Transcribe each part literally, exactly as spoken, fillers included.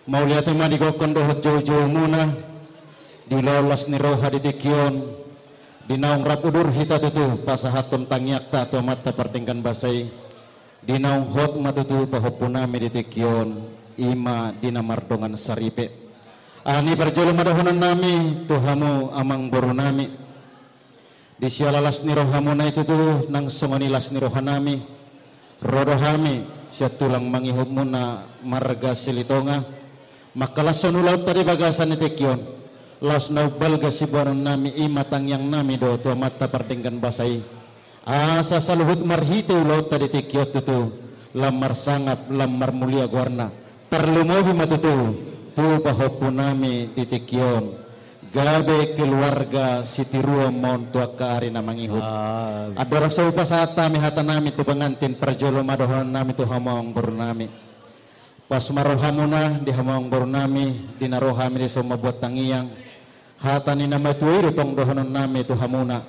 Mauliate ma di gokkon dohot joujoumuna, di ulaon las ni roha di tingki on, di naung rap udur hita tutu pasahathon tangiangta tu Amanta pardenggan basa i, di naung hot ma tutu pahompunami di tingki on, i ma di na mardongan saripe. Alani parjolo ma dohononnami tu hamu amangborunami. Di siala las ni rohamuna i tutu nang songon i las ni rohanami, ro do hami sian tulang mangihutmuna marga Silitonga, mangkalashon ulaonta di bagasan ni tingki on, laos na umbalga siboanonnami i ma tangiangnami do tu Amanta pardenggan basa i. Asa saluhut marhite ulaonta di tingki on tutu, lam marsangap, lam marmulia goarna, tarlumobi ma tutu tu pahompunami di tingki on, gabe keluarga sitiruon ma on tu angka ari na mangihut. Amin. Andorang so hupasahat hami hatanami tu pengantin, parjolo ma dohononnami tu hamu amangborunami. Pos ma rohamuna di hamu amangborunami, di na ro hami dison mambuat tangiang. Hata ni na matua i do tong dohononnami tu hamuna.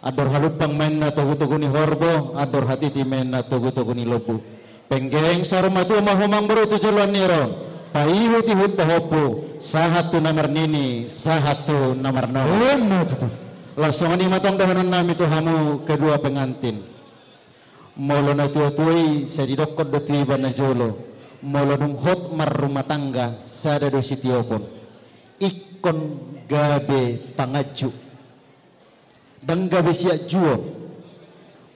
Andor halumpang ma inna togutogu ni horbo, andor hatiti ma inna togutogu ni lombu. Penggeng saur matua ma ho amangboru tu joloan ni ari on, paihutihut pahompu, sahat tu na marnini, sahat tu na marnono. Emma tutu. Laos songon i ma tong dohononnami tu hamu kedua pengantin. Molo na tuatua i sai didokkon do tu iba na jolo, molo dung hot marrumah tangga sada do sitiopon. Ingkon gabe panganju. Ndang gabe sianjuon.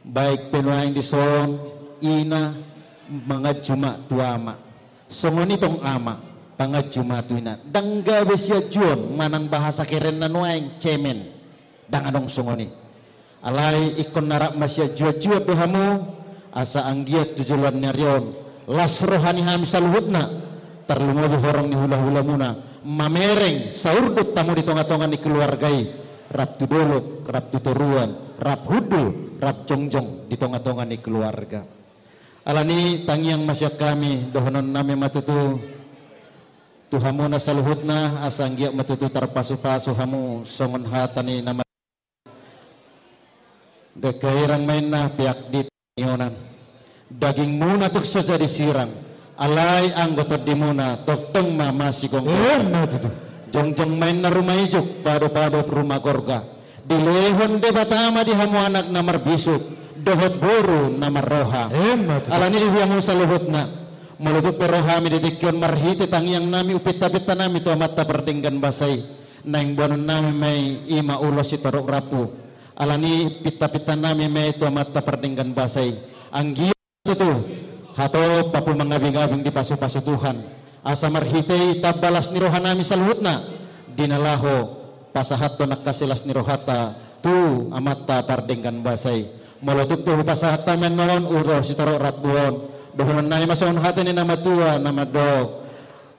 Baik pe nuaeng dison, ina manganju ma tu ama. Songon i tong ama, panganju ma tu ina. Ndang gabe sianjuon, manang bahasa kerenna nuaeng cemen. Ndang adong songon i. Alai ingkon na rap masianjuanjuan do hamu, asa anggiat tu joloan ni ari on las roha ni hami saluhutna, tarlumobi horong ni hulahulamuna, mamereng saurdot hamu di tongatonga ni keluarga i, rap tu dolok, rap tu toruan, rap hundul, rap jongjong di tongatonga ni keluarga. Alani tangiang ma sian hami, dohononnami ma tutu tu hamuna saluhutna, asa anggiat ma tutu tarpasupasu hamu songon hata ni na ma-, dengke hirang ma inna peak di tanionan. Dagingmuna tung so jadi sirang, alai anggo tondimuna tongtong ma masigomgoman. Emma tutu. Jongjong ma inna ruma ijuk, padopado ruma gorga. Dilehon Debata ma di hamu anak na marbisuk dohot boru na marroha. Emma tutu. Alani di hamu saluhutna, molo tung pe ro hami di tingki on marhite tangiangnami, umpitapintanami tu Amanta pardenggan basa i, naeng boanonnami ma i, i ma ulos sitorop rambu. Alani pintapintanami ma i tu Amanta pardenggan basa i, anggiat tutu hatop hamu mangabingabing dipasupasu Tuhan, asa marhite i tamba las ni rohanami saluhutna, di na laho pasahathon angka silas ni rohanta tu Amanta pardenggan basa i. Molo tung pe hupasahat hami annon ulos sitorop rambu on, dohononnami ma songon hata ni na matua na mandok,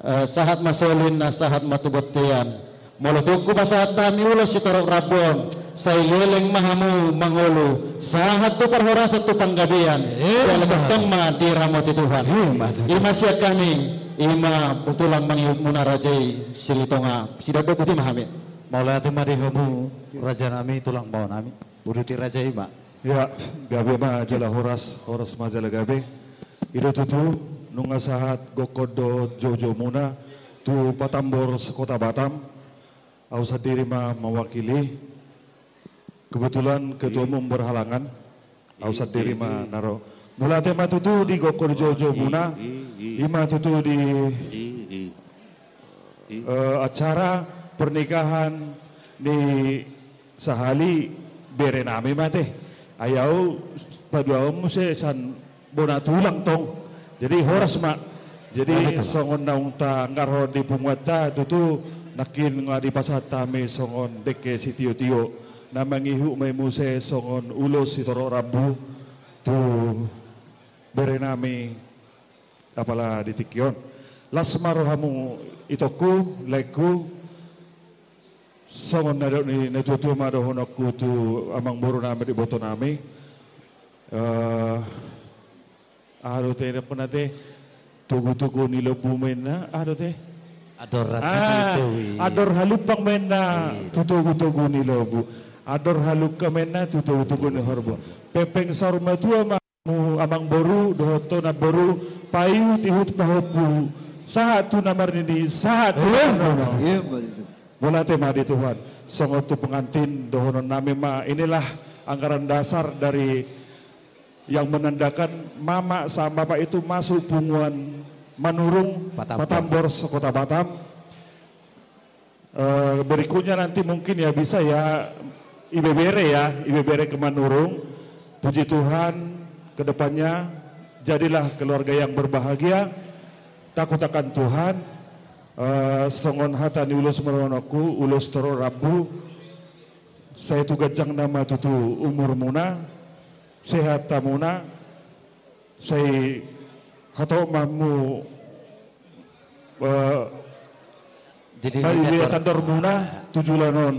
eh, sahat ma solu inna, sahat ma tu bontean. Molo tung hupasahat hami ulos sitorop rambu on, sai leleng ma hamu mangolu, sahat tu parhorasan tu panggabean. Emma. Jala tongtong ma diramoti Tuhan. Emma tutu. I ma sian hami, i ma tulang mangihutmuna raja i Silitonga. Sidok do, boti ma hami. Mauliate ma di hamu rajanami, tulang baonami. Uduti raja i ma. Ya, gabe ma jala horas, horas ma jala gabe. I do tutu, nunga sahat gokkon dohot joujoumuna tu Patambor se-Kota Batam. Au sandiri ma mewakili. Kebetulan ketua umum berhalangan. Au sandiri ma na ro. Mauliate ma tutu di gokkon joujoumuna. I ma tutu di, eh, acara pernikahan ni sahali berenami ma te. Ai au paduahon muse sian bona tulang tong. Jadi horas ma. Jadi songon naung taanggarhon di punguanta tutu, nangkin nga dipasahat hami songon dengke sitiotio. Na mangihut ma i muse songon ulos sitorop rambu tu berenami. Apala di tingki on. Las ma rohamu itongku, laengku. Songon na dok ni na tuatua ma dohononku tu amangborunami, ibotonami. Eh, aha do te, dokkon na te, togutogu ni lombu ma inna, aha do te? Andor, ah, andor halumpang ma inna tu togutogu ni lombu. Andor halumpang ma inna tu togutogu ni horbo. Pengpeng saur matua ma hamu amangboru dohot ho namboru, paihutihut pahompu, Sahat tu na marnini, sahat tu na marnono. Mauliate ma di Tuhan. Songon tu pengantin dohonon nami ma, inilah anggaran dasar dari yang menandakan mama sama bapak itu masuk punguan Manurung, Patambor, Patambor se-Kota Batam. Eh, berikutnya nanti mungkin ya bisa ya ibebere ya, ibebere ke Manurung. Puji Tuhan, kedepannya jadilah keluarga yang berbahagia, takut akan Tuhan. Eh, songon hata ni ulos marnononku, ulos torop rambu. Sai tu ganjang nama tutu umurmuna, sehat hamuna, sai hatop ma hamu, eh, dilili tandormuna tu joloan on.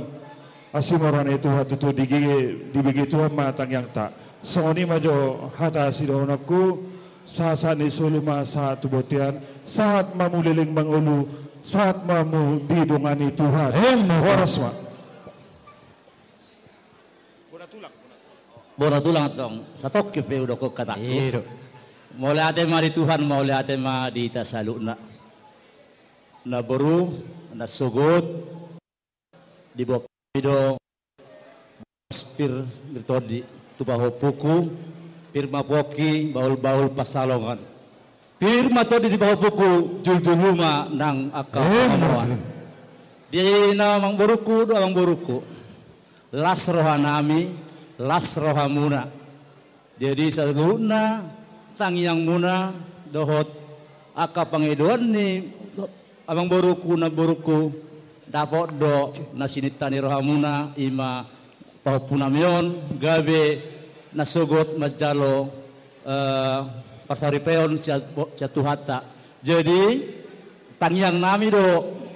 Asi ma roha ni Tuhan tutu, dibege Tuhan ma tangiangta. Songon i ma jo hata sidohononku, sahat-sahat ni solu ma sahat tu bontean, sahat ma hamu leleng mangolu, sahat ma hamu didongani Tuhan. Horas ma. Bona tulang antong, satongkin pe hudokkon hatangku. Mauliate ma di Tuhan, mauliate ma di hita saluhutna. Na boru, na sogot, diboan hami do pir, pir tondi tu pahompuku, pir ma pongki, bahul-bahul pansalongan. Pir ma tondi di pahompuku, jolojolo ma nang angka pangomoan. Di na amangborungku dohot amangborungku, las rohanami, las rohamuna. Jadi saluhutna tangiangmuna dohot angka pangidoan ni amangborungku, namborungku, dapot do na sininta ni rohamuna, i ma pahompunami on gabe na sogot manjalo, eh, parsaripeon sian, sian Tuhanta. Jadi tangiangnami do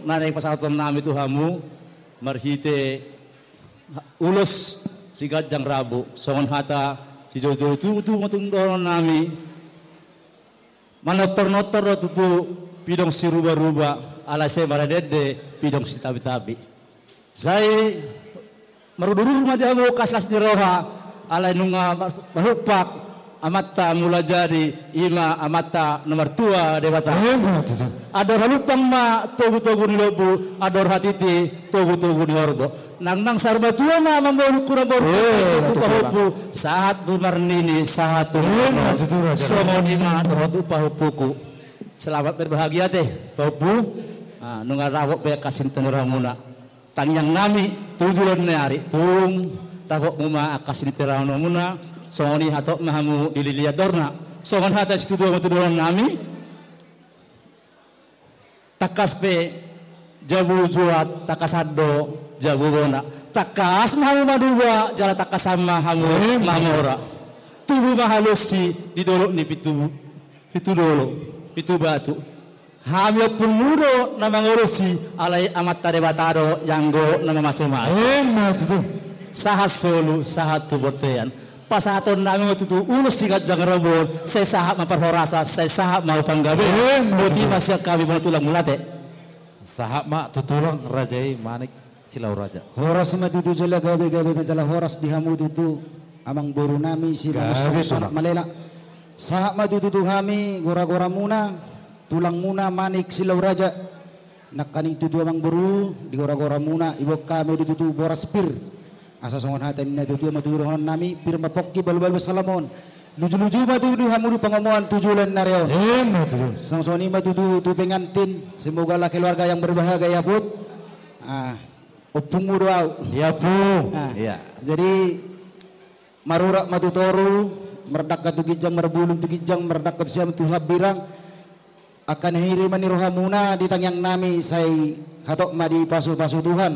na naeng pasahatonnami tu hamu marhite ulos siganjang rambu, songon hata sijolojolo tutu ma tung dohononnami. Manortor-nortor do tutu pidong siruba-ruba, alai sai marende-ende pidong sitabi-tabi. Sai marudur-udur ma di hamu angka las-las ni roha, alai nunga manumpak Amanta Mulajadi, i ma Amanta na martua Debata. Andor halumpang ma togu-togu ni lombu, andor hatiti togu-togu ni horbo. Nang, nang saur matua ma amangborungku, namborungku, tu pahompu, sahat tu marnini, sahat tu marnono. Songon i ma dohot tu pahompuku. Selamat berbahagia ate pahompu. Ah, nunga dapot be angka sininta ni rohamuna. Tangiangnami tu joloan ni ari, tung dapot hamu ma angka sininta ni rohamuna. Songon i hatop ma hamu dilili andorna. Songon hata situatua ma tung dohononnami. Tangkas pe jabu juat, tangkasan do jabu bona. Tangkas ma hamu manuba, jala tangkasan ma hamu mamora. Tubu ma halusi di dolok ni pitu, pitu dolok, pitu batu. Hami ompungmu do na mangolusi, alai Amanta Debata do i anggo na mamasu-masu. Sahat solu, sahat tu bontean. Pasahatonnami ma tutu ulos siganjang rambu on, sai sahat ma parhorasan, sai sahat ma panggabean. Boti ma sian hami bona tulang, mauliate. Sahat ma tu tulang raja i, Manik Silau Raja. Horas ma tutu jala gabe, gabe ma jala horas di hamu tutu amangborunami Simanusuk Sonak Malela. Sahat ma tutu tu hami gora-goramuna, tulangmuna Manik Silau Raja. Nangkaning tutu amangboru, di gora-goramuna diboan hami do tutu boras pir. Asa songon hata ni natuatua ma tutu dohononnami, pir ma pongki, bahul-bahul pansalongan. Luju-luju ma tutu di hamu di pangomoan tu joloan ni ari on. Songon i ma tutu tu pengantin, semogalah keluarga yang berbahagia ya put. Ah, ompungmu do au. Jadi marurat ma tu toru, mardangka tu ginjang, marbulung tu ginjang, mardangka tu siamun tu hambirang. Angka na hiriman ni rohamuna di tangiangnami sai hatop ma dipasu-pasu Tuhan.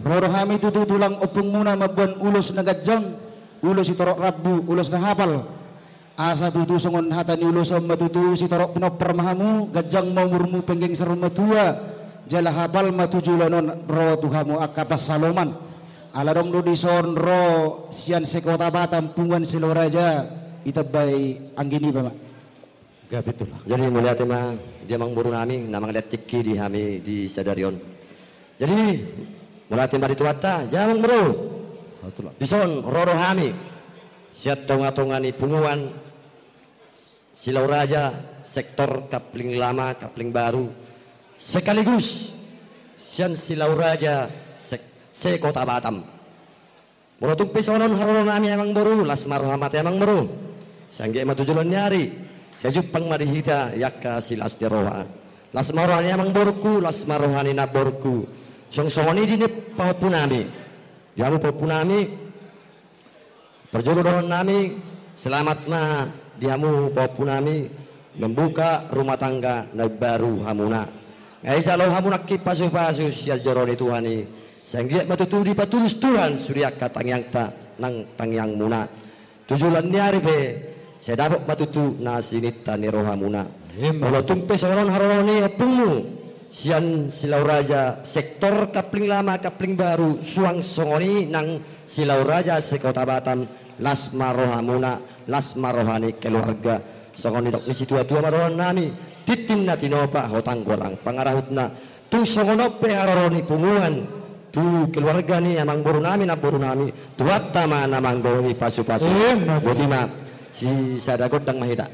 Ro do hami tutu tulang ompungmuna mamboan ulos na ganjang, ulos sitorop rambu, ulos na hapal. Asa tutu songon hata ni ulos on ma tutu, sitorop pinompar ma hamu, ganjang ma umurmu, penggeng saur matua, jala hapal ma tu joloan on ro tu hamu angka pansalongan. Ala adong do dison ro sian se-Kota Batam punguan Silau Raja, ditambai anggi niba ma. Jadi mauliate ma di amangborunami na mangalehon tingki di hami di sadari on. Jadi mauliate ma di Tuhanta, jadi amangboru. Dison ro do hami sian tonga-tonga ni punguan Silau Raja sektor Kapling Lama, Kapling Baru, sekaligus sian Silau Raja sek-, se-Kota Batam. Molo tung pe songon on haroro nami amang boru, las ma roha ma di amang boru. Sai anggiat ma tu joloan ni ari, sai jumpang ma di hita angka silas ni roha. Las ma roha ni amang borungku, las ma roha ni namborungku. Songon i di pahompu nami. Di hamu pahompu nami, parjolo dohonon nami, selamat ma di hamu pahompu nami, membuka rumah tangga na baru hamuna. Nunga dijalo hamu nangkin pasupasu sian joro ni Tuhan i. Sai anggiat ma tutu dipatulus Tuhan sude angka tangiangta nang tangiangmuna. Tu joloan ni ari pe, sai dapot ma tutu na sininta ni rohamuna. Emma. Molo tung pe songon on haroro ni ompungmu, sian Silau Raja sektor Kapling Lama, Kapling Baru, suang songon i nang Silau Raja se-Kota Batam, las ma rohamuna, las ma roha ni keluarga. Songon nidok ni situatua ma dohonon nami, tintin na tinopa, hotang golang pangarahutna. Tung songon on pe haroro ni punguan tu keluarga ni amang boru nami, namboru nami, Tuhanta ma na manggohi pasupasu. Emma tutu. Botima, sisada gondang ma hita.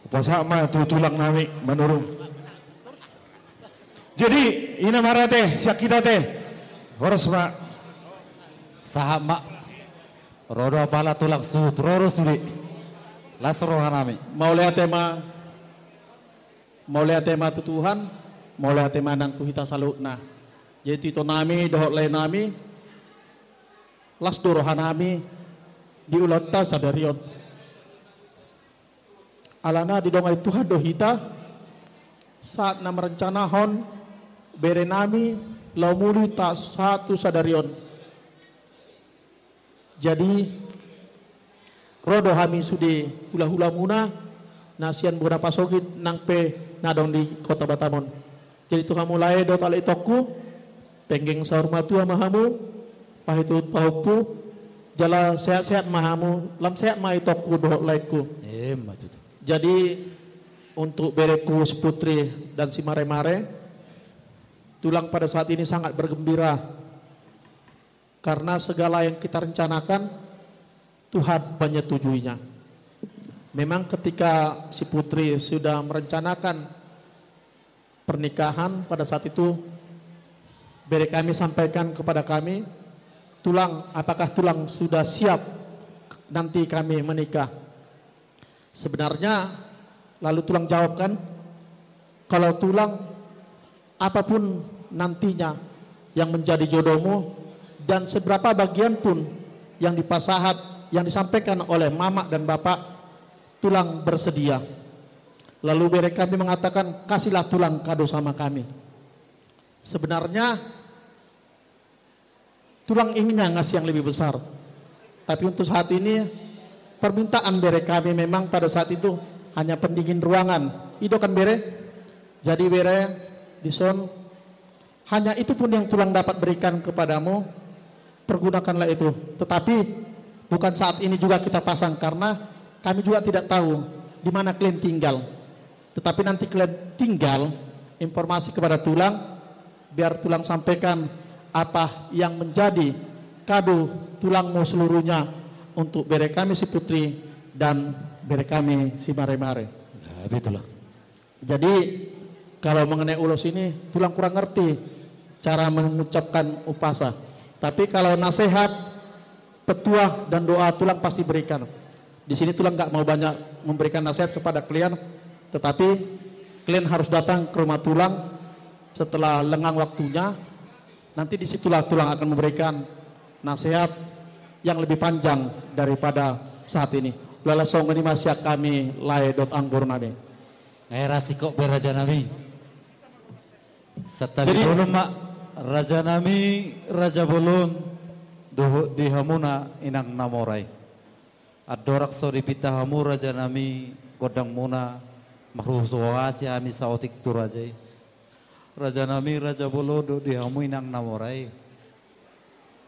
Hupasahat ma tu tulang nami Manurung. Jadi, i ma ra ate, sian hita ate. Horas ma. Sahat ma. Ro do apala tulang suhut, ro do sude. Las roha nami. Mauliate ma. Mauliate ma tu Tuhan, mauliate ma nang tu hita saluhutna. Jadi tu ito nami dohot lae nami, las do roha nami di ulaonta sadari on. Alana didongani Tuhan do hita saat na merencanahon bere nami laho muli ta-, sahat tu sadari on. Jadi, ro do hami sude hulahulamuna, na sian bona pasogit nang pe na adong di Kota Batam on. Jadi tu hamu lae dohot ale itongku, penggeng saur matua ma hamu, pahituhut pahompu, jala sehat-sehat ma hamu, lam sehat ma itongku dohot laengku. Emma tutu. Jadi, untuk berengku si Putri dan si Maremare, tulang pada saat ini sangat bergembira. Karena segala yang kita rencanakan, Tuhan menyetujuinya. Memang ketika si Putri sudah merencanakan pernikahan pada saat itu, bere kami sampaikan kepada kami, "Tulang, apakah tulang sudah siap nanti kami menikah?" Sebenarnya, lalu tulang jawab kan, kalau tulang, apapun nantinya yang menjadi jodohmu, dan seberapa bagian pun yang dipasahat, yang disampaikan oleh mamak dan bapak, tulang bersedia. Lalu bere kami mengatakan, "Kasihlah tulang kado sama kami." Sebenarnya, tulang inginnya ngasih yang lebih besar. Tapi untuk saat ini, permintaan bere kami memang pada saat itu hanya pendingin ruangan. I do kan, bere? Jadi, bere, dison, hanya itu pun yang tulang dapat berikan kepadamu, pergunakanlah itu. Tetapi, bukan saat ini juga kita pasang, karena kami juga tidak tahu di mana kalian tinggal. Tetapi nanti kalian tinggal informasi kepada tulang, biar tulang sampaikan apa yang menjadi kado tulangmu seluruhnya untuk bere kami si Putri dan bere kami si Maremare. Ya, betul lah. Jadi, kalau mengenai ulos ini, tulang kurang ngerti cara mengucapkan umpasa. Tapi kalau nasihat, petuah dan doa tulang pasti berikan. Di sini tulang nggak mau banyak memberikan nasihat kepada kalian, tetapi kalian harus datang ke rumah tulang setelah lengang waktunya. Nanti disitulah tulang akan memberikan nasihat yang lebih panjang daripada saat ini. Ulala, songon i ma sian hami lae dohot amangboru nami. Nunga ra singkop be, raja nami. Santabi bolon ma, raja nami, raja bolon, dohot di hamuna inang na mora i. Andorang so dipinta hamu, raja nami, gondangmuna, marhuhuasi hami saotik tu raja i. Raja nami, raja bolon, dohot di hamu inang na mora i.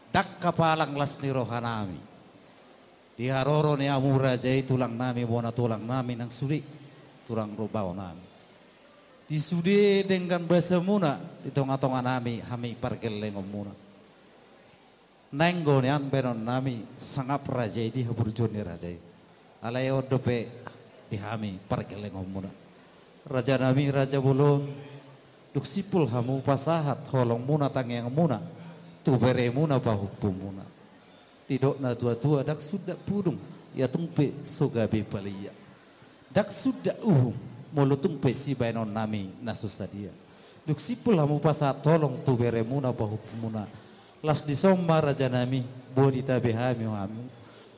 Ndang hapalang las ni roha nami di haroro ni hamu raja i, tulang nami, bona tulang nami nang sude tulang rubaon nami. Di sude denggan basamuna di tongatonga nami, hami pargellengonmuna. Naeng do nian baenon nami sangap raja i di haburjuon ni raja i. Alai on dope di hami pargellengonmuna. Rajanami raja bolon, dung simpul hamu pasahat holongmuna tangiangmuna tu beremuna pahompumuna. Didok na tuatua, ndang sundat pudung ia tung pe so gabe palia. Ndang sundat uhum molo tung pe sibahenonnami na so sadia. Dung simpul hamu pasahat holong tu beremuna pahompumuna, laos dison ma rajanami, boi ditabe hami hamu.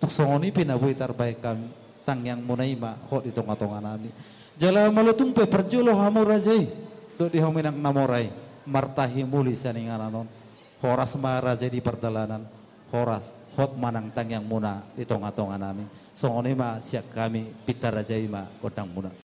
Tung songon i pe na boi tarbahen hami, tangiangmuna i ma hot di tongatonganami. Jala molo tung pe parjolo hamu raja i, dohot di hamu inang na mora i, martahi muli sian inganan on. Horas ma raja i di pardalanan, horas, hot ma nang tangiangmuna di tongatonganami. Songon i ma sian hami, pinta raja i ma gondangmuna.